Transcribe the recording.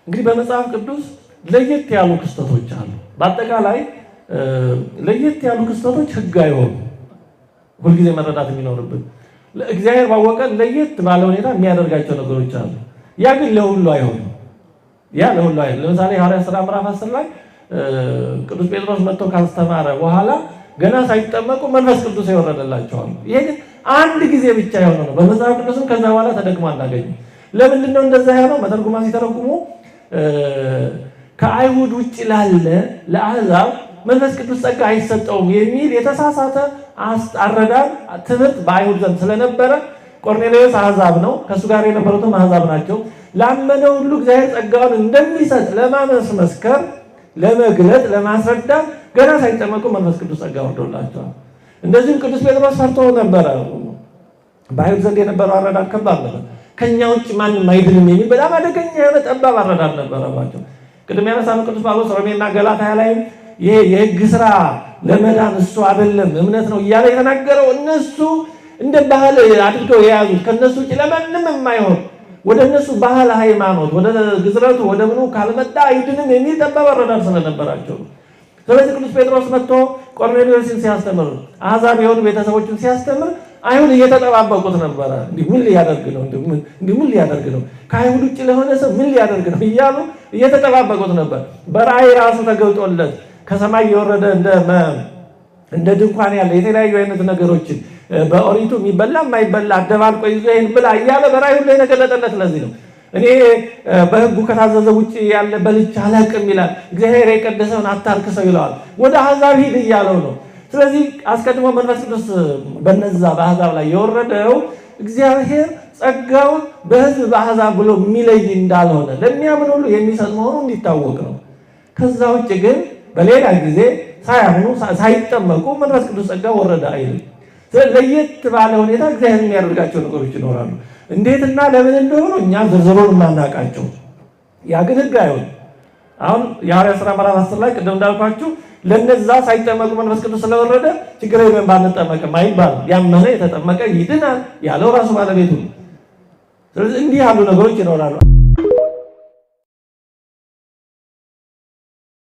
እንግዲህ በመጽሐፍ ቅዱስ ለየት ያሉ ክስተቶች አሉ። በአጠቃላይ ለየት ያሉ ክስተቶች ሕግ አይሆኑም። ሁልጊዜ መረዳት የሚኖርብን እግዚአብሔር ባወቀ ለየት ባለ ሁኔታ የሚያደርጋቸው ነገሮች አሉ። ያ ግን ለሁሉ አይሆንም። ያ ለሁሉ አይሆንም። ለምሳሌ ሐዋርያት ሥራ ምዕራፍ 10 ላይ ቅዱስ ጴጥሮስ መጥቶ ካስተማረ በኋላ ገና ሳይጠመቁ መንፈስ ቅዱስ የወረደላቸዋል። ይሄ ግን አንድ ጊዜ ብቻ የሆነ ነው። በመጽሐፍ ቅዱስም ከዛ በኋላ ተደግሞ አናገኝም። ለምንድን ነው እንደዛ የሆነው? መተርጉማን ሲተረጉሙ ከአይሁድ ውጭ ላለ ለአሕዛብ መንፈስ ቅዱስ ጸጋ አይሰጠውም የሚል የተሳሳተ አረዳድ ትምህርት በአይሁድ ዘንድ ስለነበረ፣ ቆርኔሌዎስ አሕዛብ ነው፣ ከእሱ ጋር የነበሩትም አሕዛብ ናቸው። ላመነ ሁሉ እግዚአብሔር ጸጋውን እንደሚሰጥ ለማመስመስከር፣ ለመግለጥ፣ ለማስረዳት ገና ሳይጠመቁ መንፈስ ቅዱስ ጸጋ ወርዶላቸዋል። እንደዚሁም ቅዱስ ጴጥሮስ ፈርቶ ነበረ። በአይሁድ ዘንድ የነበረው አረዳድ ከባድ ነበር። ከኛ ውጭ ማንም አይድንም የሚል በጣም አደገኛ የሆነ ጠባብ አረዳድ ነበረባቸው። ቅድም ያነሳነው ቅዱስ ጳውሎስ ሮሜና ገላትያ ላይም ይሄ የሕግ ስራ ለመዳን እሱ አይደለም እምነት ነው እያለ የተናገረው፣ እነሱ እንደ ባህል አድርገው የያዙት፣ ከእነሱ ውጭ ለማንም የማይሆን፣ ወደ እነሱ ባህል ሃይማኖት፣ ወደ ግዝረቱ፣ ወደ ምኑ ካልመጣ አይድንም የሚል ጠባብ አረዳድ ስለነበራቸው ነው። ስለዚህ ቅዱስ ጴጥሮስ መጥቶ ቆርኔሌዎስን ሲያስተምር፣ አሕዛብ የሆኑ ቤተሰቦችን ሲያስተምር አይሁድ እየተጠባበቁት ነበረ። እንዲህ ምን ሊያደርግ ነው? እንዲህ ምን ሊያደርግ ነው? ከአይሁድ ውጭ ለሆነ ሰው ምን ሊያደርግ ነው? እያሉ እየተጠባበቁት ነበር። በራእይ ራሱ ተገልጦለት ከሰማይ የወረደ እንደ ድንኳን ያለ የተለያዩ አይነት ነገሮችን፣ በኦሪቱ የሚበላ የማይበላ አደባልቆ ይዞ ይሄን ብላ እያለ በራእይ ሁሉ የተገለጠለት ለዚህ ነው። እኔ በሕጉ ከታዘዘ ውጭ ያለ በልቼ አላውቅም ይላል። እግዚአብሔር የቀደሰውን አታርክሰው ይለዋል። ወደ አሕዛብ ሂድ እያለው ነው። ስለዚህ አስቀድሞ መንፈስ ቅዱስ በነዛ በአሕዛብ ላይ የወረደው እግዚአብሔር ጸጋውን በሕዝብ በአሕዛብ ብሎ የሚለይ እንዳልሆነ፣ ለሚያምን ሁሉ የሚሰጥ መሆኑ እንዲታወቅ ነው። ከዛ ውጭ ግን በሌላ ጊዜ ሳያምኑ ሳይጠመቁ መንፈስ ቅዱስ ጸጋ ወረደ አይልም። ለየት ባለ ሁኔታ እግዚአብሔር የሚያደርጋቸው ነገሮች ይኖራሉ። እንዴትና ለምን እንደሆኑ እኛ ዝርዝሩን የማናውቃቸው፣ ያ ግን ሕግ አይሆንም። አሁን የሐዋርያት ሥራ ምዕራፍ 10 ላይ ቅድም እንዳልኳችሁ ለነዛ ሳይጠመቁ መንፈስ ቅዱስ ስለወረደ ችግር የለም ባንጠመቅም አይባልም። ያመነ የተጠመቀ ይድናል ያለው ራሱ ባለቤቱ ነው። ስለዚህ እንዲህ ያሉ ነገሮች ይኖራሉ።